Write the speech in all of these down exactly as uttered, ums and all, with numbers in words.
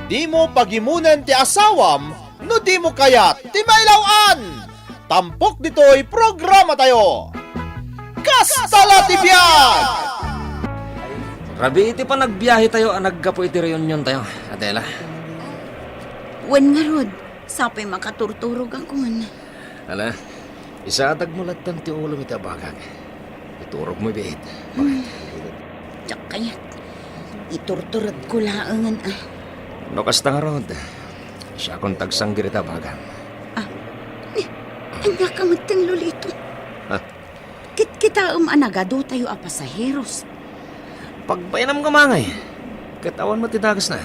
Dimo pagimonen ti asawam no dimo kayat ti mailaw-an. Tampok ditoy programatayo. Kasta la ti biag! Rabii ti panagbiahetayo a naggapu iti reuniontayo, Adela. Wen ngarud, sapay makaturturogakon. Ala, isadag mo lattan ti ulom iti abagak. Iturog mo ibit. Bakit? Diak kayat. Iturturedko laengen a. No kasta ngarud, siakon tagsanggir ita bagam. Ah, ni, ania ka metten, Lolito? Ah. Kitkitaem a nagaduatayo a pasaheros. Pagbainam ka, mangay. Ket awan met ti dakesna.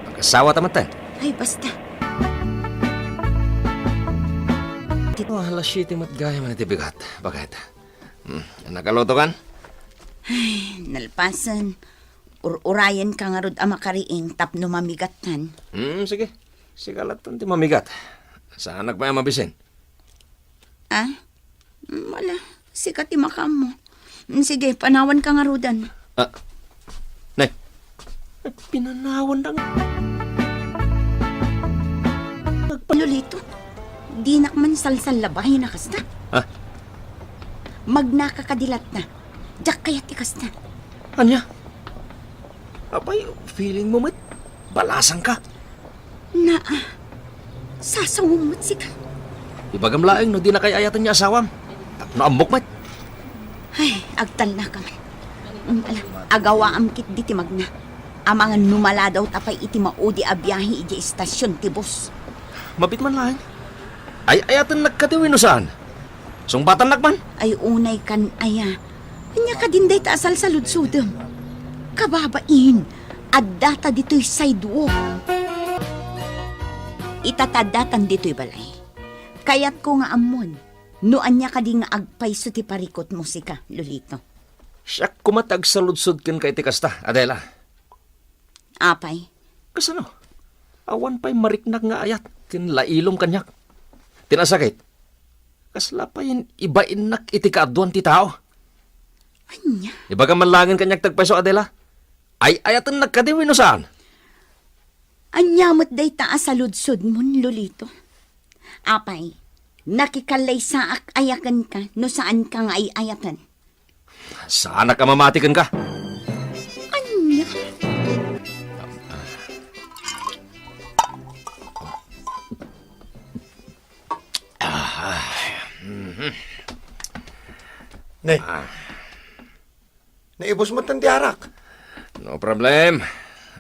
Pagkasawata metten. Ay, basta. Oh, alas siete met gayam iti bigat. Bakit? Hmm, nakaluto kan? Ay, nalpasen. Ur-urayen ka ngarud a makariing tapno mamigattan. Hmm, sige. Sika lattan ti mamigat. Saanak pay a mabisin. Ah? Mm, wala. Sika ti makaammo. Mm, sige, panawan ka ngarudan. Ah. Nay. Pinanawan na nga. Lolito, dinak man salsallabahin a kasta. Ah? Magnaka kadi latta. Diak kayat ti kasta. Ania? Apay, feeling mo met, balasang ka. Naa, sasawem met sika. Ibagam laeng no dina kay-ayaten nga asawam. Tapno ammok met. Ay, agtalna ka man. Mm, ala, agawaam ketdi ti magna. Amangan no maladaw ta pay iti maudi a biahe idiay istasion ti bus. Mabit man laeng. Ay-ayatennak kadi wenno saan? Sungbatannak man? Ay, unay kan aya. Ania kadin dayta a salsaludsodem? Kababain, addata ditoy sidewalk. Ita ta addatan ditoy balay. Kayatko nga ammon, no ania kadi nga agpayso ti parikutmo sika, Lolito. Siak koma ti agsaludsod kenka iti kasta, Adela. Apay? Kasano? Awan pay mariknak nga ayat ken lailom kaniak. Ti nasakit, kasla payen ibainnak iti kaaduan ti tao. Ania? Ibagam man laengen kaniak ti agpayso, Adela. Ay-ayatennak kadi wenno saan? Ania met dayta a saludsodmon, Lolito? Apay, nakikallaysaak aya kenka no saanka nga ay-ayaten? Saanak a mamati kenka. Ania? Ah, mhm. Ne. Ah. Naibus met ti arak. No problem.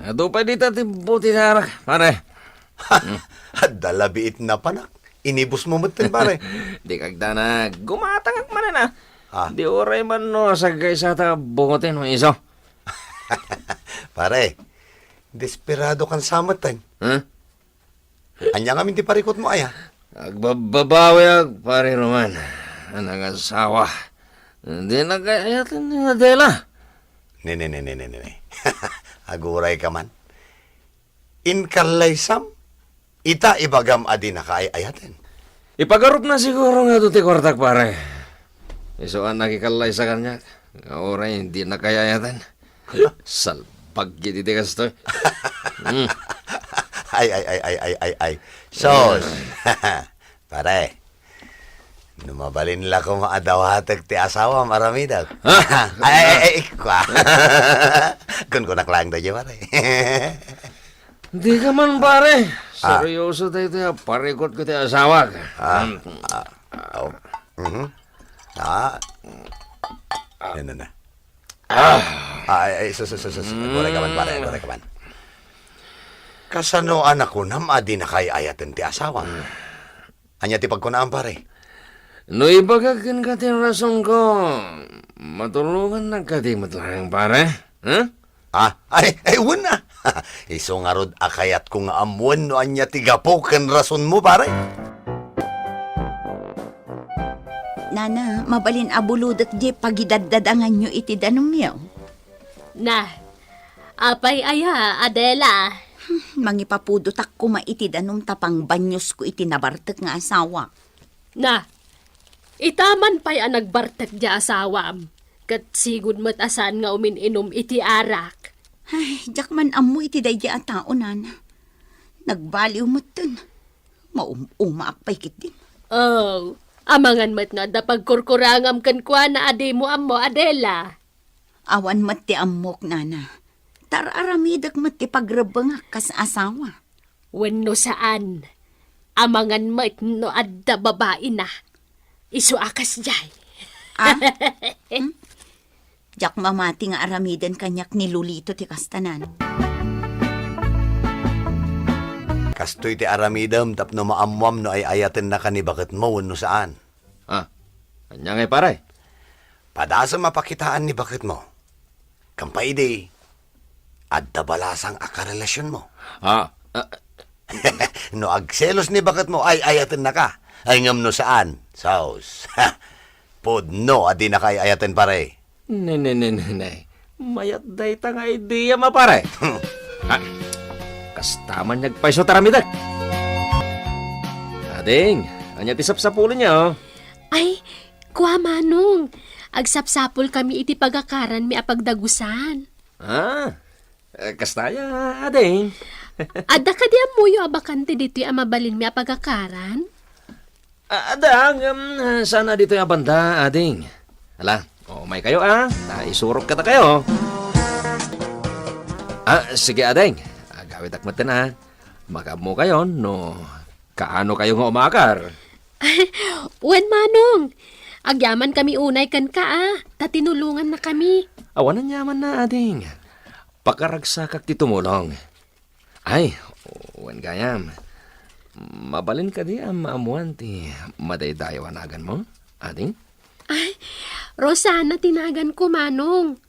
Adu pay dita ti bote ti arak, pare. Adda labiit napanak. Inibus mo met, pare. Di kagdanag. Gumatangak manen, ah. Ah. Di uray man no saggaysata bungoten no iso. Pare, desperado kan sa met, eh. Huh? Ania ngamin ti parikutmo, aya? Agbababawiak, pare Roman. Anak asawa. Di na kay-ayaten ni Adela. Ne, ne, ne, ne, ne, ne. Aguray ka man. Inkallaysam? Ita ibagam a di na kaay-ayaten. Ipagarupna siguro nga adu ti kuartak, pare. Isu a nakikallaysa kaniak, nga uray di na kaay-ayaten. Salbag iti ti kastoy. Mm. Ay, ay, ay, ay, ay, ay, ay. Sos. Pare, no mabalin la koma a dawatek ti asawam, aramidek. Ha? Ay, ay, ay, ay, kua. Kunkunak laeng daydi, pare. Di ka man, pare. Ah. Seryoso daytoy a parikutko ti asawak. Ah, hmm. Ah, oh. Mhm. Ah. Na, na, na. Ah. Ah, ay, ay, sus, sus, sus, sus. Aguray ka man, pare, aguray ka man. Kasano a nakunam a di na kaay-ayaten ti asawam? Hmm. Ania ti pagkunaam, pare? No ibagak kenka ti rasonko, matulongannak kadi met laeng, pare? Huh? Ah, ay, ay, wen a. Isu ngarud a kayatko nga ammoen no ania ti gapu ken rasonmo, pare. Nana, mabalin a bulodek diay pagidaddadanganyo iti danumyo. Na, apay aya, Adela? Hmm, mangipapudotak koma iti danum ta pangbanyusko iti nabartek nga asawa. Na, ita man pay a nagbartek diay asawam, ket sigud met a saan nga umin-inum iti arak. Ay, diak man ammo iti daydiay a tao, nana. Nagbaliw metten. Maum-umaak pay ketdin. Oh, amangan met no adda pagkurkurangam kenkuana a dimo ammo, Adela. Awan met ti ammok, nana. Tar-aramidek met ti pagrebbengak kas asawa. Wenno saan, amangan met no adda babaina. Isu a kasdiay. Ah? Hmm? Diak mamati nga aramiden kaniak ni Lolito ti kastanan. Kastoy ti aramidem tapno maammoam no ay-ayatennaka ni baketmo wenno saan. Ah, ania ngay, pare? Padasem a pakitaan ni baketmo. Ken pay idi, adda balasang a karelasionmo. Ah, ah. No agselos ni baketmo, ay-ayatennaka. Ay ngem no saan, sus. Pudno a dinaka ay-ayaten, pare. Ne, ne, ne, ne, ne. Mayat dayta nga idea, a pare. Ha? Kasta man nga agpayso ti aramidek. Ading, ania ti sapsapulenyo? Ay, kua, Manong. Agsapsapulkami iti pagakaranmi a pagdagusan. Ah, eh, kasta aya, ading. Adda kadi ammoyo a bakante ditoy a mabalinmi a pagakaran? Ah, adda, ngem, ah, saan a ditoy a banda, ading. Ala, umaykayo, ah. Ta isurok kadakayo. Ah, sige, ading. Agawidak metten, ah. Makaammokayon no kaano kayo nga umaakar. Wen, Manong. Agyamankami unay kenka, ah. Ta tinulongannakami. Awan aniamanna, ading. Pakaragsakak ti tumulong. Ay, wen gayam. Mabalin kadi a maammoan ti madaydayaw a naganmo, ading? Ay, Rosana ti naganko, Manong.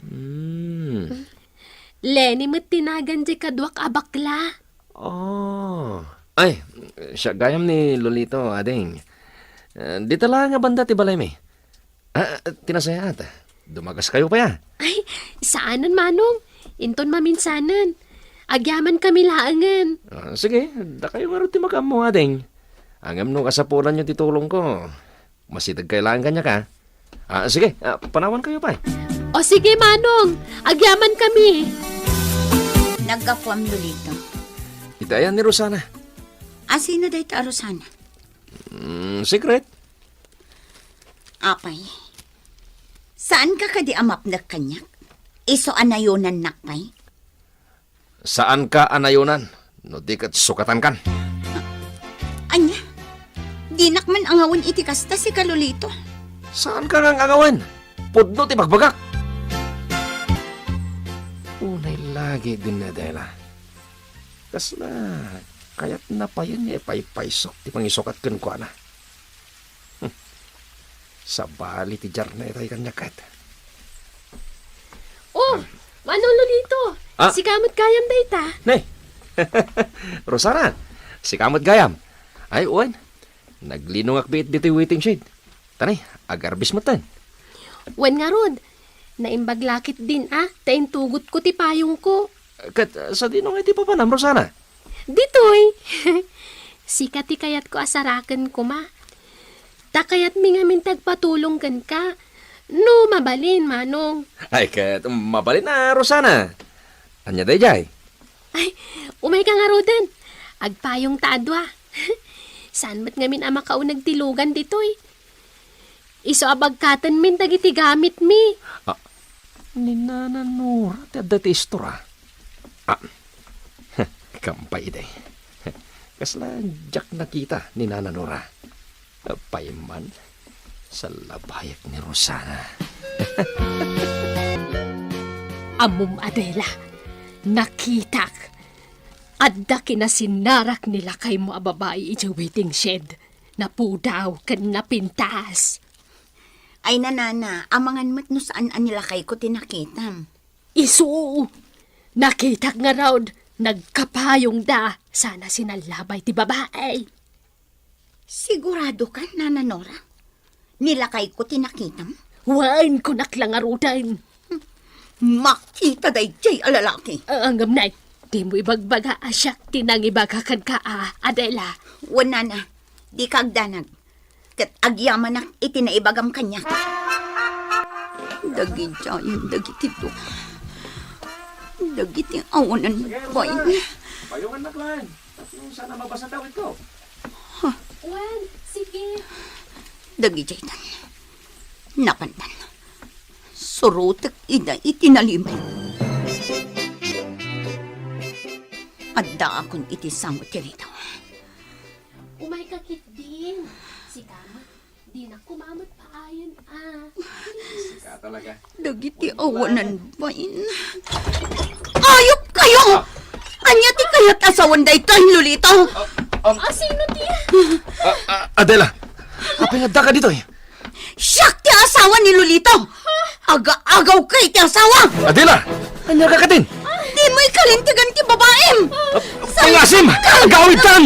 Hmm. Leni met ti nagan diay kaduak a bakla. Oh. Ay, siak gayam ni Lolito, ading. Eh, dita laeng a banda ti balaymi. Ah, ti nasayaat. Dumagaskayo pay, ah. Ay, saanen, Manong. Inton maminsanen. Agyamankami laengen. Ah, sige, dakayo ngarud ti makaammo, ading. Ngem no kasapulanyo ti tulongko, masidegkayo laeng kaniak, ah. Ah, sige, ah, panawankayo pay. O sige, Manong. Agyamankami. Naggapuam, Lolito. Iti ayan ni Rosana. Asino dayta a Rosana? Mm, secret. Apay, saanka kadi a mapnek kaniak? Isu a nayonannak pay? Saanka a nayonan no di ket sukatankan. Ania? Dinak man angawen iti kasta, sika, Lolito. Saanka nga angawen? Pudno ti bagbagak. Unay lagi din ni Adela. Kasla kayatna payen nga ipaypaysok ti pangisukat kenkuana. Hmm. Sabali ti jarna itay kaniak ket. Oh, Manong Lolito, Ah. sika met gayam dayta. Ne. Rosana, sika met gayam. Ay, wen. Naglinongak biit ditoy waiting shed. Tani, agarbis metten. Wen ngarud, naimbag la ketdin a, ta intugotko ti payongko. Ket, ah, sadino nga iti papanam, Rosana? Ditoy. Sika ti kayatko a saraken koma. Ta kayatmi ngamin ti agpatulong kenka. No mabalin, Manong. Ay, ket mabalin a, Rosana. Ania daydiay? Ay, umayka ngaruden. Agpayongta a dua. Saan met ngamin a makauneg ti lugan ditoy? Isu a bagkatenmin dagiti gamitmi. Ah, ni Nana Nora ti adda ti istor a. Ah, kampay idi. Kasla diak nakita ni Nana Nora. Apay man, sallabayek ni Rosana. Ammom, Adela, nakitak. Adda kinasinarak ni lakaymo a babai idiay waiting shed. Napudaw ken napintas. Ay, nanana, amangan met no saan a ni lakayko ti nakitam. Isu! Nakitak ngarud, nagkapayongda, sana sinallabay ti babai. Siguradoka, Nana Nora? Ni lakayko ti nakitam? Wen, kunak la ngaruden. Makita daydiay a lalaki. Ah, ngem nay, dimo ibagbaga a siak ti nangibaga kenka a, Adela. Wen, nana, dika agdanag. Ket agyamanak iti naibagam kaniak. Dagidiayen dagiti dua. Dagiti awanan bain. Ay, sana mabasa daw ito. Wen, sige. Dagidiay tan, napandan, surotek ida iti nalimed. Addaakon iti sango ti ridaw. Umayka ketdin. Sika met, dinak koma met paayen a. Sika talaga. Dagiti awanan bain. Ayupkayo! Ania ti kayat asawan daytoy, Lolito? Ah, sino ti? Ah, ah, Adela, apay nga addaka ditoy? Siak ti asawa ni Lolito. Aga-agawka iti asawa. Adela, ania ka katin? Dimo ikalintegan ti babaim. Ah, pangasim! Agawidkan!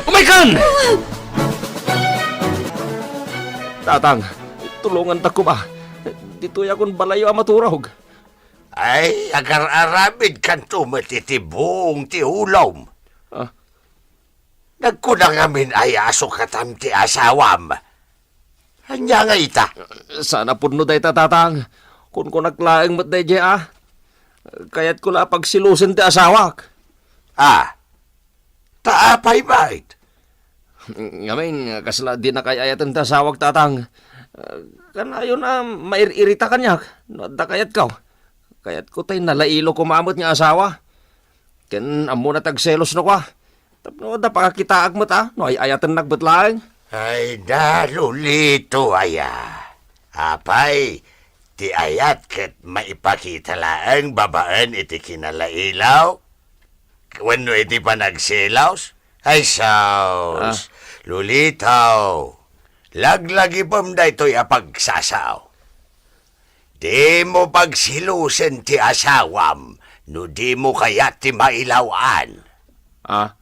Umaykan! Tatang, tulongantak koma. Ditoyakon balayo a maturog. Ay, agar-aramidkanto met iti buong ti ulom. Ah. Nagkuna ngamin aya a sukatam ti asawam. Ania nga ita? Saan a pudno dayta, Tatang. Kunkunak laeng met daydiay a. Kayatko la a pagsilusen ti asawak. Ah, ta apay met? Ngamin, kasla dinak ay-ayaten ti asawak, Tatang. Kanayon a mair-irita kaniak no adda kayatko. Kayatko tay nalailo koma met nga asawa. Ken ammona ti agselos no kua. Tapno adda pakakitaak met a no ay-ayatennak met laeng. Ay da, Lolito aya. Apay, ti ayat ket maipakita laeng babaen iti kinalailaw wenno iti panagselos? Ay sus, Ah. Lolito, laglagipem daytoy a pagsasao. Dimo pagsilusen ti asawam no dimo kayat ti mailaw-an. Ah,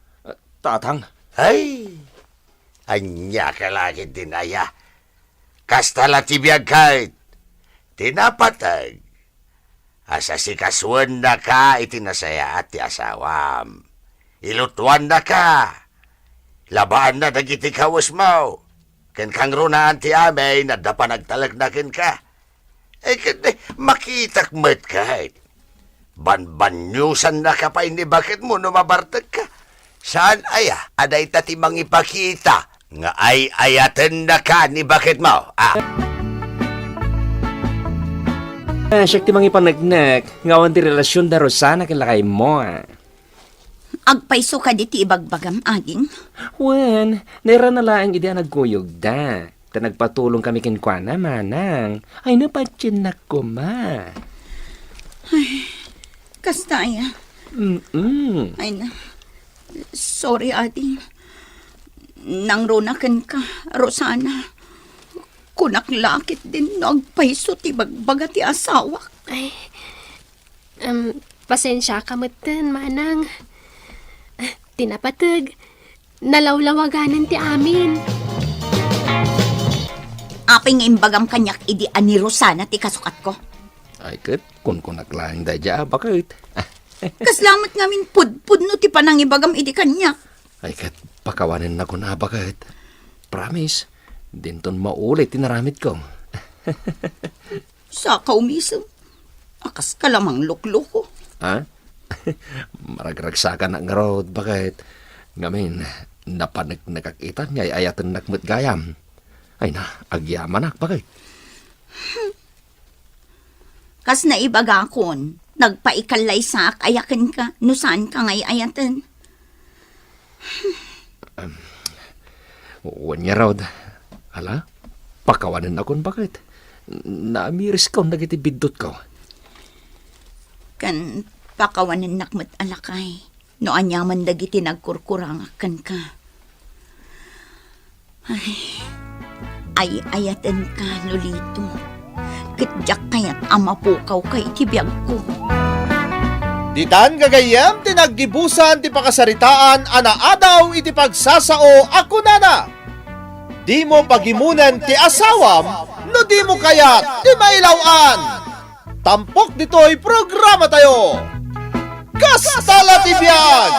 Tatang. Ay, ania ka la ketdin aya? Kasta la ti biag ket. Ti napateg, asasikasoennaka iti nasayaat ti asawam. Ilutoannaka. Labaanna dagiti kawesmo. Ken kangrunaan ti amin, adda panagtalekna kenka. Eh, ket, eh, makitak met ket. Banbaniusannaka pay ni baketmo no mabartekka. Saan aya a dayta ti mangipakita nga ay-ayatennaka ni baketmo? Ah. Ah, siak ti mangipaneknek nga awan ti relasion da Rosana ken lakaymo. Agpayso kadi ti ibagbagam, aging? Wen, nairana laeng idi a nagkuyogda. Ta nagpatulongkami kenkuana, manang. Ay, napatiennak koma. Ay, kasta aya. Mm-mm. Ay na. Sorry, adi. Nangruna kenka, Rosana. Kunak la ketdin no agpayso ti bagbaga ti asawak. Ay, Em, pasensiaka metten, manang. Ti napateg, nalawlawaganen ti amin. Apay nga imbagam kaniak idi a ni Rosana ti kasukatko? Ay, ket, kunkunak laeng daydiay a baket. Kasla met ngamin pudpudno ti panangibagam idi kaniak. Ay, ket, pakawanennakon a baket. Promise, dinton maulit ti naramidko. Saka umisem. Akas ka la manglukloko. Ha? Maragragsakanak ngarud, baket. Ngamin, napaneknekak itan nga ay-ayatennak met gayam. Ay na, agyamanak, baket. Kas naibagakon, nagpaikallaysaak aya kenka no saanka nga ay-ayaten. Em, wen ngarud, ala, pakawanennakon baket. Naamiriskon dagiti biddutko. Ken pakawanennak met a lakay no aniaman dagiti nagkurkurangak kenka. Ay, ay-ayatenka, Lolito. Ket diak kayat a mapukawka iti biagko. Ditan gagayyem ti naggibusan ti pakasaritaan a naadaw iti pagsasao a kunana, "Dimo pagimonen ti asawam no dimo kayat ti mailaw-an." Tampok ditoy programatayo. Kasta la ti biag!